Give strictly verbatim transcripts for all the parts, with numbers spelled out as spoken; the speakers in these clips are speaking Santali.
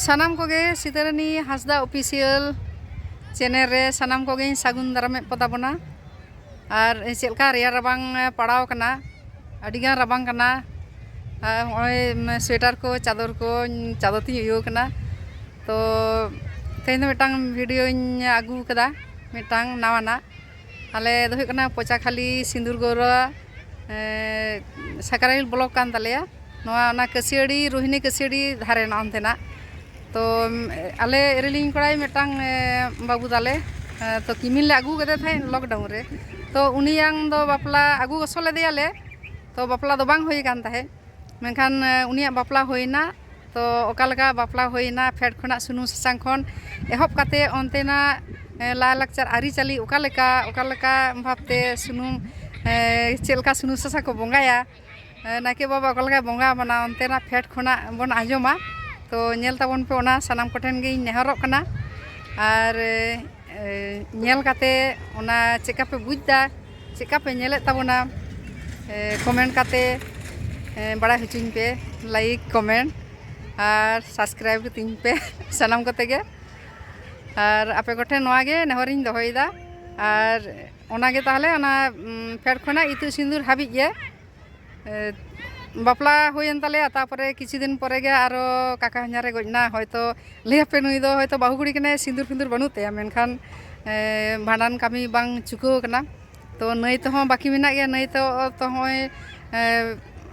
ᱥᱟᱱᱟᱢ ᱠᱚᱜᱮ ᱥᱤᱛᱟᱹᱨᱟᱹᱱᱤ ᱦᱟᱸᱥᱫᱟ ᱚᱯᱷᱤᱥᱤᱭᱟᱞ ᱪᱮᱱᱮᱞ ᱨᱮ ᱥᱟᱱᱟᱢ ᱠᱚᱜᱮᱧ ᱥᱟᱹᱜᱩᱱ ᱫᱟᱨᱟᱢᱮᱫ ᱠᱚ ᱛᱟᱵᱚᱱᱟ᱾ ᱟᱨ ᱪᱮᱫ ᱞᱮᱠᱟ ᱨᱮᱭᱟᱲ ᱨᱟᱵᱟᱝ ᱯᱟᱲᱟᱣ ᱠᱟᱱᱟ, ᱟᱹᱰᱤᱜᱟᱱ ᱨᱟᱵᱟᱝ ᱠᱟᱱᱟ᱾ ᱟᱨ ᱱᱚᱜᱼᱚᱭ ᱥᱳᱭᱮᱴᱟᱨ ᱠᱚ, ᱪᱟᱫᱚᱨ ᱠᱚ, ᱪᱟᱫᱚᱨ ᱛᱤᱧ ᱩᱭᱩ ᱠᱟᱱᱟ᱾ ᱛᱚ ᱛᱮᱦᱮᱧ ᱫᱚ ᱢᱤᱫᱴᱟᱝ ᱵᱷᱤᱰᱤᱭᱳᱧ ᱟᱹᱜᱩ ᱠᱟᱫᱟ, ᱢᱤᱫᱴᱟᱝ ᱱᱟᱣᱟᱱᱟᱜ᱾ ᱟᱞᱮ ᱫᱚ ᱦᱩᱭᱩᱜ ᱠᱟᱱᱟ ᱯᱚᱪᱟᱠᱷᱟᱞᱤ ᱥᱤᱸᱫᱩᱨ ᱜᱚᱨᱟ, ᱮᱸ, ᱥᱟᱠᱨᱟᱭᱤᱞ ᱵᱞᱚᱠ ᱠᱟᱱ ᱛᱟᱞᱮᱭᱟ᱾ ᱱᱚᱣᱟ ᱚᱱᱟ ᱠᱟᱹᱥᱤᱭᱟᱹᱲᱤ, ᱨᱳᱦᱤᱱᱤ ᱠᱟᱹᱥᱤᱭᱟᱹᱲᱤ ᱫᱷᱟᱨᱮ ᱱᱚᱜᱼᱚ ᱚᱱᱛᱮᱱᱟᱜ᱾ ᱛᱚ ᱟᱞᱮ ᱮᱨᱮᱞᱤᱧ ᱠᱚᱲᱟᱭ ᱢᱤᱫᱴᱟᱝ, ᱮᱸ, ᱵᱟᱹᱵᱩ ᱛᱟᱞᱮ, ᱮᱸ, ᱛᱚ ᱠᱤᱢᱤᱱ ᱞᱮ ᱟᱹᱜᱩ ᱠᱟᱫᱮ ᱛᱟᱦᱮᱸᱫ ᱞᱚᱠᱰᱟᱣᱩᱱ ᱨᱮ᱾ ᱛᱚ ᱩᱱᱤᱭᱟᱝ ᱫᱚ ᱵᱟᱯᱞᱟ ᱟᱹᱜᱩ ᱜᱚᱥᱚ ᱞᱮᱫᱮᱭᱟᱞᱮ, ᱛᱚ ᱵᱟᱯᱞᱟ ᱫᱚ ᱵᱟᱝ ᱦᱩᱭ ᱟᱠᱟᱱ ᱛᱟᱦᱮᱸᱫ᱾ ᱢᱮᱱᱠᱷᱟᱱ, ᱮᱸ, ᱩᱱᱤᱭᱟᱜ ᱵᱟᱯᱞᱟ ᱦᱩᱭᱱᱟ᱾ ᱛᱚ ᱚᱠᱟ ᱞᱮᱠᱟ ᱵᱟᱯᱞᱟ ᱦᱩᱭᱱᱟ, ᱯᱷᱮᱰ ᱠᱷᱚᱱᱟᱜ ᱥᱩᱱᱩᱢ ᱥᱟᱥᱟᱝ ᱠᱷᱚᱱ ᱮᱦᱚᱵ ᱠᱟᱛᱮ ᱚᱱᱛᱮᱱᱟᱜ, ᱮᱸ, ᱞᱟᱭᱼᱞᱟᱠᱪᱟᱨ ᱟᱹᱨᱤᱪᱟᱹᱞᱤ ᱚᱠᱟ ᱞᱮᱠᱟ, ᱚᱠᱟ ᱞᱮᱠᱟ ᱵᱷᱟᱵᱽᱛᱮ ᱥᱩᱱᱩᱢ, ᱮᱸ, ᱪᱮᱫ ᱞᱮᱠᱟ ᱥᱩᱱᱩᱢ ᱥᱟᱥᱟᱝ ᱠᱚ ᱵᱚᱸᱜᱟᱭᱟ, ᱮᱸ, ᱱᱟᱭᱠᱮ ᱵᱟᱵᱟ ᱚᱠᱟ ᱞᱮᱠᱟᱭ ᱵᱚᱸᱜᱟ ᱟᱵᱚᱱᱟ, ᱚᱱᱛᱮᱱᱟᱜ ᱯᱷᱮᱰ ᱠᱷᱚᱱᱟᱜ ᱵᱚᱱ ᱟᱸᱡᱚᱢᱟ᱾ ᱛᱚ ᱧᱮᱞ ᱛᱟᱵᱚᱱ ᱯᱮ, ᱚᱱᱟ ᱥᱟᱱᱟᱢ ᱠᱚᱴᱷᱮᱱ ᱜᱤᱧ ᱱᱮᱦᱚᱨᱚᱜ ᱠᱟᱱᱟ᱾ ᱟᱨ, ᱮᱸ, ᱧᱮᱞ ᱠᱟᱛᱮ ᱚᱱᱟ ᱪᱮᱫᱠᱟ ᱯᱮ ᱵᱩᱡᱽ ᱮᱫᱟ, ᱪᱮᱫᱠᱟ ᱯᱮ ᱧᱮᱞᱮᱫ ᱛᱟᱵᱚᱱᱟ, ᱮᱸ, ᱠᱚᱢᱮᱱᱴ ᱠᱟᱛᱮ, ᱮᱸ, ᱵᱟᱲᱟᱭ ᱦᱚᱪᱚᱧ ᱯᱮ, ᱞᱟᱭᱤᱠ, ᱠᱚᱢᱮᱱᱴ ᱟᱨ ᱥᱟᱵᱥᱠᱨᱟᱭᱤᱵ ᱠᱟᱹᱛᱤᱧ ᱯᱮ ᱥᱟᱱᱟᱢ ᱠᱚᱛᱮ ᱜᱮ᱾ ᱟᱨ ᱟᱯᱮ ᱠᱚᱴᱷᱮᱱ ᱱᱚᱣᱟ ᱜᱮ ᱱᱮᱦᱚᱨᱤᱧ ᱫᱚᱦᱚᱭᱮᱫᱟ᱾ ᱟᱨ ᱚᱱᱟᱜᱮ ᱛᱟᱦᱚᱞᱮ ᱚᱱᱟ, ᱩᱢ, ᱯᱷᱮᱰ ᱠᱷᱚᱱᱟᱜ ᱤᱛᱩᱫ ᱥᱤᱸᱫᱩᱨ ᱦᱟᱹᱵᱤᱡ ᱜᱮ᱾ ᱮ, ᱵᱟᱯᱞᱟ ᱦᱩᱭᱮᱱ ᱛᱟᱞᱮᱭᱟ, ᱛᱟᱯᱚᱨᱮ ᱠᱤᱪᱷᱩ ᱫᱤᱱ ᱯᱚᱨᱮ ᱜᱮ ᱟᱨᱚ ᱠᱟᱠᱟ ᱦᱚᱧᱦᱟᱨᱮ ᱜᱚᱡ ᱮᱱᱟ᱾ ᱦᱚᱭᱛᱚ ᱞᱟᱹᱭᱟᱯᱮ ᱱᱩᱭ ᱫᱚ ᱦᱚᱭᱛᱚ ᱵᱟᱹᱦᱩ ᱠᱩᱲᱤ ᱠᱟᱱᱟᱭ, ᱥᱤᱸᱫᱩᱨ ᱯᱷᱤᱸᱫᱩᱨ ᱵᱟᱹᱱᱩᱜ ᱛᱟᱭᱟ, ᱢᱮᱱᱠᱷᱟᱱ, ᱮ, ᱵᱷᱟᱸᱰᱟᱱ ᱠᱟᱹᱢᱤ ᱵᱟᱝ ᱪᱩᱠᱟᱹᱣ ᱠᱟᱱᱟ᱾ ᱛᱚ ᱱᱟᱹᱭ ᱛᱮᱦᱚᱸ ᱵᱟᱹᱠᱤ ᱢᱮᱱᱟᱜ ᱜᱮᱭᱟ, ᱱᱟᱹᱭ ᱛᱮ ᱛᱚ ᱦᱚᱸᱜᱼᱚᱭ, ᱮ,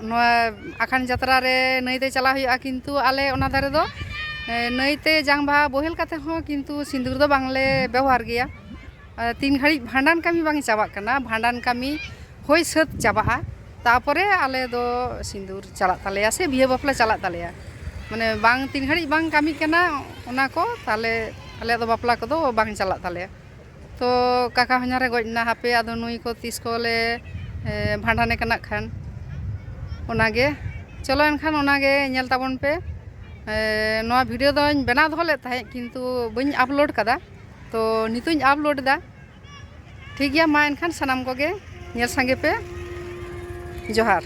ᱱᱚᱣᱟ ᱟᱠᱷᱟᱱ ᱡᱟᱛᱨᱟ ᱨᱮ ᱱᱟᱹᱭ ᱛᱮ ᱪᱟᱞᱟᱣ ᱦᱩᱭᱩᱜᱼᱟ, ᱠᱤᱱᱛᱩ ᱟᱞᱮ ᱚᱱᱟ ᱫᱷᱟᱨᱮ ᱫᱚ, ᱮ, ᱱᱟᱹᱭ ᱛᱮ ᱡᱟᱝ ᱵᱟᱦᱟ ᱵᱳᱦᱮᱞ ᱠᱟᱛᱮ ᱦᱚᱸ ᱠᱤᱱᱛᱩ ᱥᱤᱸᱫᱩᱨ ᱫᱚ ᱵᱟᱝᱞᱮ ᱵᱮᱵᱚᱦᱟᱨ ᱜᱮᱭᱟ᱾ ᱟᱨ ᱛᱤᱱ ᱜᱷᱟᱹᱲᱤᱡ ᱵᱷᱟᱸᱰᱟᱱ ᱠᱟᱹᱢᱤ ᱵᱟᱝ ᱪᱟᱵᱟᱜ ᱠᱟᱱᱟ, ᱵᱷᱟᱸᱰᱟᱱ ᱠᱟᱹᱢᱤ ᱦᱩᱭ ᱥᱟᱹᱛ ᱪᱟᱵᱟᱜᱼᱟ, ᱛᱟᱯᱚᱨᱮ ᱟᱞᱮ ᱫᱚ ᱥᱤᱸᱫᱩᱨ ᱪᱟᱞᱟᱜ ᱛᱟᱞᱮᱭᱟ ᱥᱮ ᱵᱤᱦᱟᱹ ᱵᱟᱯᱞᱟ ᱪᱟᱞᱟᱜ ᱛᱟᱞᱮᱭᱟ᱾ ᱢᱟᱱᱮ ᱵᱟᱝ, ᱛᱤᱱ ᱜᱷᱟᱹᱲᱤᱡ ᱵᱟᱝ ᱠᱟᱹᱢᱤᱜ ᱠᱟᱱᱟ ᱚᱱᱟ ᱠᱚ, ᱛᱟᱦᱞᱮ ᱟᱞᱮᱭᱟᱜ ᱫᱚ ᱵᱟᱯᱞᱟ ᱠᱚᱫᱚ ᱵᱟᱝ ᱪᱟᱞᱟᱜ ᱛᱟᱞᱮᱭᱟ᱾ ᱛᱚ ᱠᱟᱠᱟ ᱦᱚᱧᱦᱟᱨᱮ ᱜᱚᱡ ᱮᱱᱟ, ᱦᱟᱯᱮ ᱟᱫᱚ ᱱᱩᱭ ᱠᱚ ᱛᱤᱥ ᱠᱚᱞᱮ, ᱮ, ᱵᱷᱟᱸᱰᱟᱱᱮ ᱠᱟᱱᱟ ᱠᱷᱟᱱ᱾ ᱚᱱᱟᱜᱮ, ᱪᱚᱞᱚ ᱮᱱᱠᱷᱟᱱ ᱚᱱᱟᱜᱮ ᱧᱮᱞ ᱛᱟᱵᱚᱱ ᱯᱮ᱾ ᱮ, ᱱᱚᱣᱟ ᱵᱷᱤᱰᱤᱭᱳ ᱫᱚᱧ ᱵᱮᱱᱟᱣ ᱫᱚᱦᱚ ᱞᱮᱫ ᱛᱟᱦᱮᱸᱫ, ᱠᱤᱱᱛᱩ ᱵᱟᱹᱧ ᱟᱯᱞᱳᱰ ᱠᱟᱫᱟ᱾ ᱛᱚ ᱱᱤᱛᱚᱜ ᱤᱧ ᱟᱯᱞᱳᱰ ᱮᱫᱟ᱾ ᱴᱷᱤᱠ ᱜᱮᱭᱟ, ᱢᱟ ᱮᱱᱠᱷᱟᱱ ᱥᱟᱱᱟᱢ ᱠᱚᱜᱮ ᱧᱮᱞ ᱥᱟᱸᱜᱮ ᱯᱮ᱾ ᱡᱚᱦᱟᱨ᱾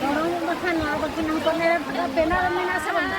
ᱫᱚᱨᱚᱝ ᱵᱟᱠᱷᱟᱱ ᱱᱚᱣᱟ ᱵᱟᱹᱠᱤᱱ ᱦᱚᱯᱚᱱ ᱮᱨᱟ ᱵᱮᱱᱟᱣ ᱢᱮᱱᱟᱜ ᱥᱮ ᱵᱟᱝ?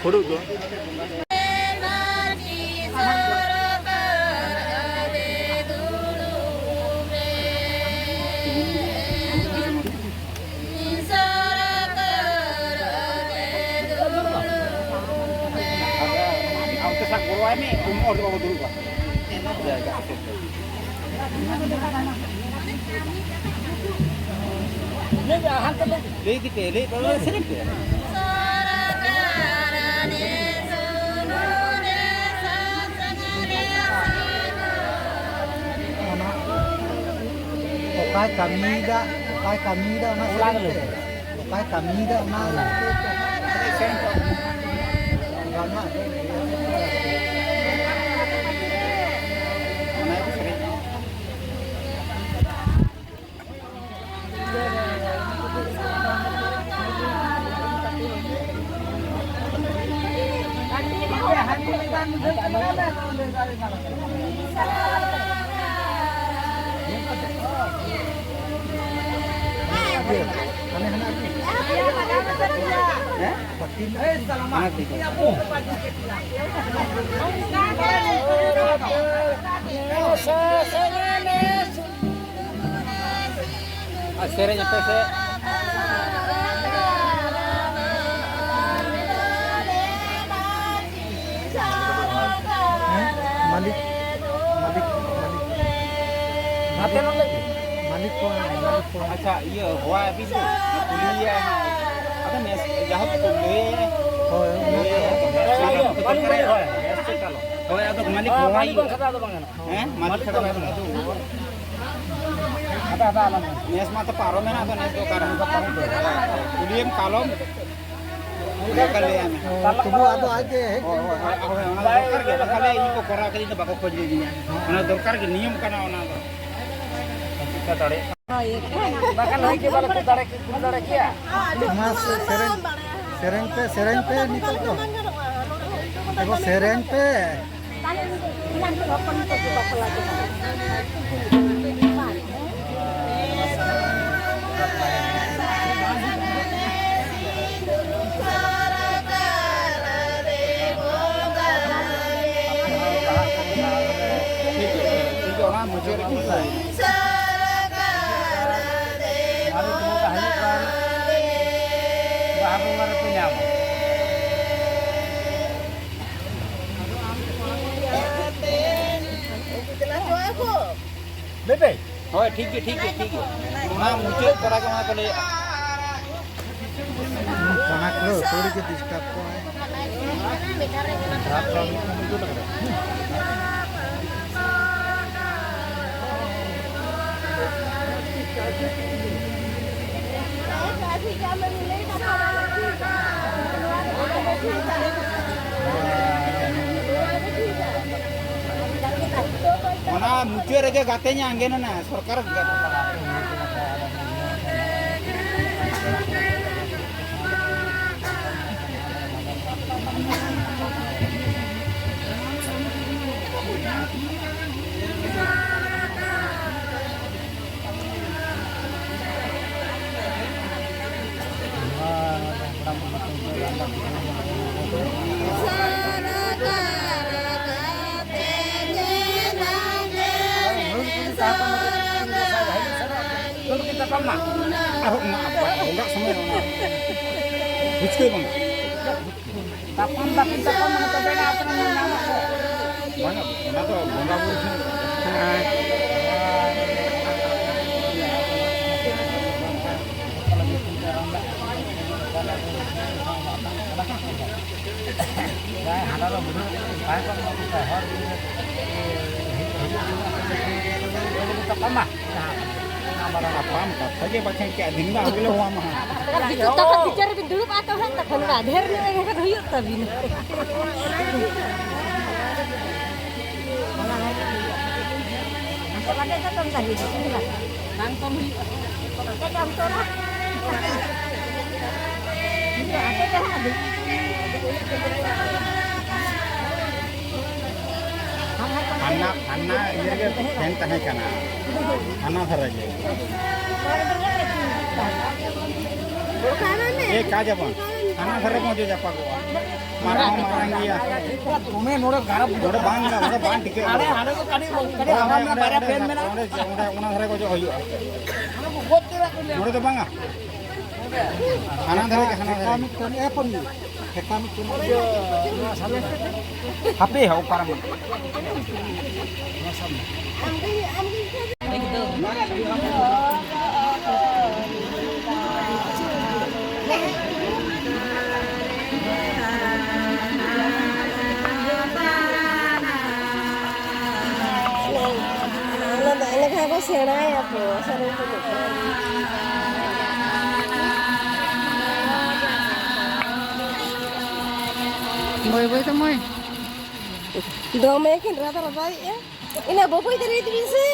ᱯᱷᱩᱲᱩᱜ ᱫᱚ᱾ ᱟᱢ ᱛᱮ ᱥᱟᱵ ᱜᱚᱲᱚᱣᱟᱭ ᱢᱮ, ᱩᱱᱤ ᱚᱸᱰᱮ ᱵᱟᱵᱚ ᱫᱩᱲᱩᱵᱼᱟ᱾ ᱞᱟᱹᱭ ᱤᱫᱤ ᱯᱮ, ᱞᱟᱹᱭ ᱯᱮ, ᱥᱮᱨᱮᱧ ᱯᱮ᱾ ᱚᱱᱟ ᱚᱠᱟᱭ ᱠᱟᱹᱢᱤᱭᱮᱫᱟ, ᱚᱠᱟᱭ ᱠᱟᱹᱢᱤᱭᱮᱫᱟ, ᱚᱱᱟ ᱥᱮᱨᱮᱧ ᱯᱮ᱾ ᱚᱠᱟᱭ ᱠᱟᱹᱢᱤᱭᱮᱫᱟ, ᱚᱱᱟ ᱥᱮᱨᱮᱧ ᱯᱮ᱾ ᱵᱟᱝᱟ᱾ ᱟᱨ ᱥᱮᱨᱮᱧ ᱟᱯᱮ ᱥᱮ? ᱦᱮᱸ? ᱢᱟᱹᱞᱤᱠ, ᱢᱟᱹᱞᱤᱠ, ᱢᱟᱹᱞᱤᱠ᱾ ᱢᱟᱹᱞᱤᱠ ᱠᱚ, ᱢᱟᱹᱞᱤᱠ ᱠᱚ᱾ ᱟᱪᱪᱷᱟ, ᱤᱭᱟᱹ, ᱦᱚᱦᱚᱣᱟᱭ ᱵᱤᱱ ᱥᱮ? ᱠᱩᱞᱤᱭᱮᱭᱟ ᱦᱟᱸᱜ᱾ ᱦᱳᱭ, ᱚᱱᱟ ᱜᱮ᱾ ᱦᱳᱭ, ᱟᱫᱚ ᱢᱟᱹᱞᱤᱠ ᱦᱚᱦᱚ ᱦᱩᱭᱩᱜᱼᱟ᱾ ᱦᱮᱸ, ᱢᱟᱹᱞᱤᱠ ᱠᱷᱟᱱ ᱫᱚ ᱵᱟᱝ ᱜᱟᱱᱚᱜᱼᱟ᱾ ᱱᱮᱥ ᱢᱟ ᱛᱚ ᱯᱟᱨᱚᱢᱮᱱᱟ, ᱟᱫᱚ ᱱᱮᱥ ᱫᱚ ᱚᱠᱟᱨᱮ? ᱠᱩᱞᱤᱭᱮᱢ ᱠᱟᱞᱚᱢ᱾ ᱚᱱᱠᱟ ᱞᱟᱹᱭᱟᱭ ᱢᱮ᱾ ᱛᱚᱵᱩ ᱟᱫᱚ ᱟᱡ ᱜᱮ ᱦᱮᱡ ᱦᱳᱭ, ᱦᱳᱭ, ᱦᱳᱭ, ᱦᱳᱭ, ᱚᱱᱟ ᱫᱚ ᱫᱚᱨᱠᱟᱨ ᱜᱮ, ᱵᱟᱠᱷᱟᱱ ᱞᱟᱹᱭ ᱤᱧ ᱠᱚ ᱠᱚᱨᱟᱣ ᱠᱮᱫᱟ, ᱤᱧ ᱫᱚ ᱵᱟᱠᱚ ᱠᱷᱚᱡᱽ ᱞᱤᱫᱤᱧᱟ᱾ ᱚᱱᱟ ᱫᱚᱨᱠᱟᱨ ᱜᱮ, ᱱᱤᱭᱚᱢ ᱠᱟᱱᱟ ᱚᱱᱟ ᱫᱚ᱾ ᱪᱮᱫᱠᱟ ᱫᱟᱲᱮᱭᱟᱜ ᱠᱟᱱᱟ᱾ ᱵᱟᱠᱷᱟᱱ ᱦᱚᱭ ᱜᱮ ᱵᱟᱞᱮ ᱠᱩᱞ ᱫᱟᱲᱮ, ᱠᱩᱞ ᱫᱟᱲᱮ ᱠᱮᱭᱟ᱾ ᱢᱟ ᱥᱮ-, ᱥᱮᱨᱮᱧ, ᱥᱮᱨᱮᱧ ᱯᱮ, ᱥᱮᱨᱮᱧ ᱯᱮ ᱱᱤᱛᱚᱜ ᱫᱚ᱾ ᱮᱜᱳ, ᱥᱮᱨᱮᱧ ᱯᱮ᱾ ᱚᱱᱟ ᱢᱩᱪᱟᱹᱫ ᱨᱮ ᱢᱤᱫ ᱫᱷᱟᱣ᱾ ᱵᱟᱦᱟ ᱵᱚᱸᱜᱟ ᱨᱮᱯᱮ ᱧᱟᱢᱟ᱾ ᱞᱟᱹᱭ ᱯᱮ᱾ ᱦᱳᱭ, ᱴᱷᱤᱠ ᱜᱮ, ᱴᱷᱤᱠ ᱜᱮ, ᱴᱷᱤᱠ ᱜᱮ᱾ ᱚᱱᱟ ᱢᱩᱪᱟᱹᱫ ᱛᱚᱨᱟ ᱜᱮ ᱚᱱᱟ ᱠᱚ ᱞᱟᱹᱭᱟ᱾ ᱠᱟᱱᱟ ᱠᱚ, ᱛᱷᱚᱲᱤ ᱠᱚ disturb ᱠᱚᱣᱟ᱾ ᱚᱱᱟ ᱢᱩᱪᱟᱹᱫ ᱨᱮᱜᱮ ᱜᱟᱛᱮᱧ ᱟᱸᱜᱮᱱ ᱮᱱᱟ, ᱥᱚᱨᱠᱟᱨ᱾ ᱟᱨᱦᱚᱸ ᱚᱱᱟ ᱵᱚᱸᱜᱟᱜ ᱥᱚᱢᱚᱭ ᱚᱱᱟ ᱯᱷᱩᱪᱠᱟᱹ ᱵᱚᱸᱜᱟ᱾ ᱛᱟᱯᱟᱢ ᱵᱟᱹᱠᱤᱱ ᱛᱟᱯᱟᱢ, ᱢᱟᱱᱮ ᱛᱚᱵᱮ ᱮᱱᱟ ᱟᱯᱱᱟᱨ ᱧᱟᱢ ᱟᱠᱚ᱾ ᱵᱟᱝᱟ, ᱚᱱᱟ ᱫᱚ ᱵᱚᱸᱜᱟ ᱵᱩᱨᱩ ᱴᱷᱮᱱ᱾ ᱦᱮᱸ᱾ ᱦᱟᱸᱰᱟ ᱫᱚ ᱵᱩᱰᱷᱟᱹ ᱛᱟᱦᱮᱸ ᱠᱚᱜ ᱢᱟ, ᱦᱚᱲ ᱦᱤᱡᱩᱜ ᱛᱟᱯᱟᱢᱟ᱾ ᱧᱟᱯᱟᱢ ᱠᱟᱛᱷᱟ ᱜᱮ ᱵᱟᱠᱷᱟᱱ ᱪᱮᱫ ᱫᱤᱱ ᱫᱚ ᱟᱵᱚ ᱞᱮ ᱦᱚᱦᱚ ᱟᱢᱟ ᱦᱟᱸᱜ᱾ ᱟᱨ ᱡᱩᱛᱟᱹ ᱛᱚᱠᱷᱚᱱ ᱵᱤᱪᱟᱹᱨ ᱨᱮᱵᱤᱱ ᱫᱩᱲᱩᱵᱼᱟ ᱛᱚ ᱦᱟᱸᱜ, ᱛᱚᱠᱷᱚᱱ ᱢᱟ ᱰᱷᱮᱨ ᱧᱚᱜ ᱮᱱᱠᱷᱟᱱ ᱦᱩᱭᱩᱜ ᱛᱟᱹᱵᱤᱱᱟ᱾ ᱵᱟᱝ ᱠᱚᱢ ᱦᱩᱭᱩᱜᱼᱟ᱾ ᱦᱟᱱᱟ, ᱦᱟᱱᱟ ᱤᱭᱟᱹ ᱨᱮᱜᱮ ᱯᱷᱮᱱ ᱛᱟᱦᱮᱸ ᱠᱟᱱᱟ, ᱦᱟᱱᱟ ᱫᱷᱟᱨᱮ ᱜᱮ᱾ ᱮ, ᱠᱟᱡ ᱟᱵᱚᱱ, ᱦᱟᱱᱟ ᱫᱷᱟᱨᱮ ᱵᱚᱱ ᱚᱡᱚᱜ ᱡᱟᱯᱟᱜᱚᱜᱼᱟ᱾ ᱢᱟᱨᱟᱝ ᱦᱚᱸ ᱢᱟᱨᱟᱝ ᱜᱮᱭᱟ᱾ ᱫᱚᱢᱮ ᱱᱚᱰᱮ ᱜᱟᱨᱟ ᱵᱩᱡᱷᱟᱹᱜ ᱱᱚᱰᱮ ᱠᱟᱱᱟ᱾ ᱵᱟᱝ ᱜᱟᱱᱚᱜᱼᱟ, ᱱᱚᱰᱮ ᱵᱟᱝ ᱴᱷᱤᱠᱟᱹᱜᱼᱟ᱾ ᱦᱟᱸᱰᱮ, ᱦᱟᱸᱰᱮ ᱠᱟᱹᱴᱤᱡ, ᱠᱟᱹᱴᱤᱡ ᱚᱸᱰᱮ, ᱦᱟᱣᱟ ᱚᱸᱰᱮ, ᱢᱮᱱᱟᱜᱼᱟ, ᱚᱸᱰᱮ, ᱵᱟᱨᱭᱟ ᱯᱷᱮᱱ ᱢᱮᱱᱟᱜᱼᱟ᱾ ᱚᱸᱰᱮ, ᱚᱸᱰᱮ, ᱚᱱᱟ ᱫᱷᱟᱨᱮ ᱜᱮ ᱚᱡᱚᱜ ᱦᱩᱭᱩᱜᱼᱟ᱾ ᱱᱚᱰᱮ ᱫᱚ ᱵᱟᱝᱟ᱾ ᱦᱟᱱᱟ ᱫᱷᱟᱨᱮ ᱜᱮ, ᱦᱟᱱᱟ ᱫᱷᱟᱨᱮ ᱜᱮ᱾ ᱦᱟᱯᱮ ᱦᱚᱸ ᱯᱟᱨᱚᱢ᱾ ᱚᱱᱟ ᱫᱚ ᱮᱸᱰᱮᱠᱷᱟᱱ ᱠᱚ ᱥᱮᱬᱟᱭᱟᱠᱚ, ᱥᱮᱨᱮᱧ ᱠᱚ᱾ ᱵᱟᱹᱭ ᱵᱟᱹᱭ ᱛᱮ ᱢᱟᱹᱭ᱾ ᱫᱚᱢᱮ ᱠᱤᱱ ᱨᱟᱫᱟ ᱨᱟᱫᱟᱭᱮᱫᱼᱟ᱾ ᱤᱱᱟᱹ ᱵᱟᱹᱵᱩᱭ ᱫᱟᱨᱮ ᱤᱫᱤ ᱵᱤᱱ ᱥᱮ᱾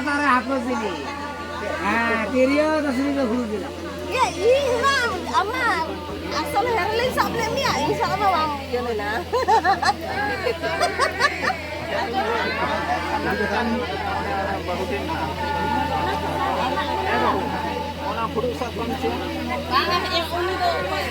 ᱛᱟᱨᱟ ᱦᱟᱹᱠᱩ ᱵᱤᱞᱤ᱾ ᱦᱮᱸ, ᱛᱤᱨᱭᱳ ᱫᱚ ᱥᱩᱫᱷᱩ ᱫᱚ ᱦᱩᱲᱩ ᱵᱮᱞᱟ᱾ ᱤᱭᱟᱹ, ᱤᱧ ᱢᱟ ᱟᱢᱟᱜ ᱟᱥᱚᱞ ᱦᱮᱨᱮᱞᱤᱧ ᱥᱟᱵ ᱞᱮᱫ ᱢᱮᱭᱟ, ᱤᱧ ᱥᱟᱞᱟᱜ ᱢᱟ ᱵᱟᱝ ᱤᱭᱟᱹ ᱞᱮᱱᱟ᱾ ᱚᱱᱟ ᱯᱷᱩᱲᱩᱜ ᱥᱟᱵ ᱠᱟᱢ ᱪᱮ? ᱵᱟᱝ, ᱩᱱᱤ ᱫᱚ ᱚᱠᱚᱭ?